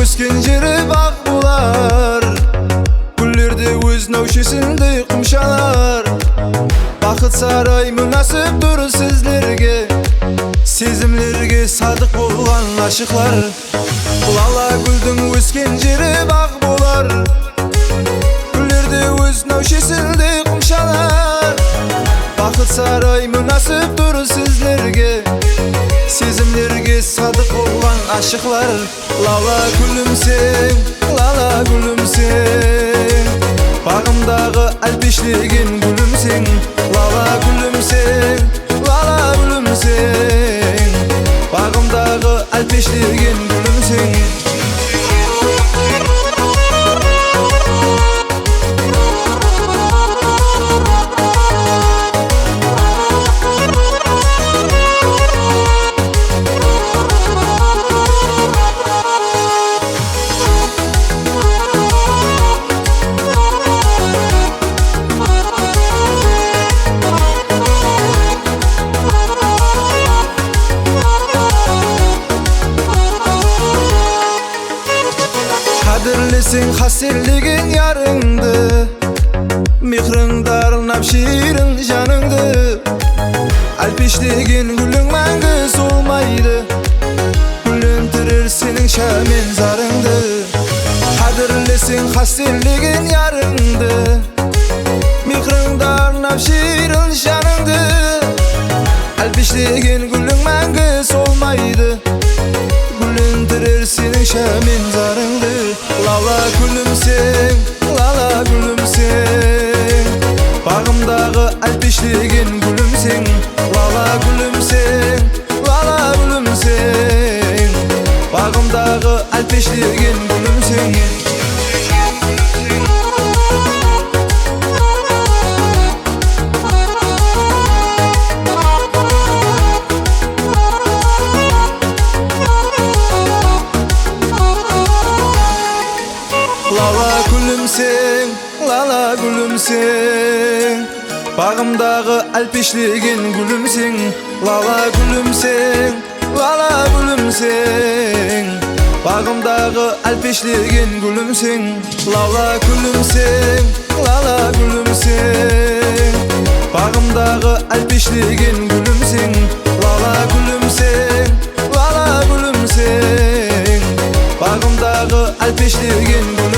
Ösken jeri bag bolar, Güllerde öz näwşesindey gumşalar. Bahyt saraý mynasypdyr sizlerge, Sezimlerge sadyk bolgan aşyklar. Lala güldiň ösken jeri bag bolar, Güllerde öz näwşesindey gumşalar. Bahyt saraý mynasypdyr sizlerge, Sezimlerge sadyk bolgan aşyklar. Lala gülümseň, lala gülümseň, Bagymdagy älpeşlegen gülümseň. Lala gülümseň, lala gülümseň, Bagymdagy älpeşlegen gülümseň. Gadyrlysyň haserlegen ýaryňdy, Mähriňde arnap şirin janyňdy. Älpeşlegen gülüň mäňgi solmaýdy, Güllendirer seniň şämen zaryňdy. Gadyrlysyň haserlegen ýaryňdy, Mähriňde arnap şirin janyňdy. Älpeşlegen gülüň mäňgi solmaýdy, Güllendirer seniň şämen zaryňdy. Lala gülümseň, lala gülümseň, Bagymdagy älpeşlegen gülümseň. Lala gülümseň, lala gülümseň, Bagymdagy älpeşlegen gülümseň. Lala gülümseň, lala gülümseň, Bagymdagy älpeşlegen gülümseň. Lala gülümseň, lala gülümseň, Bagymdagy älpeşlegen gülümseň. Lala gülümseň, lala gülümseň, Bagymdagy älpeşlegen gülümseň. Lala gülümseň, lala gülümseň, Bagymdagy älpeşlegen gülümseň.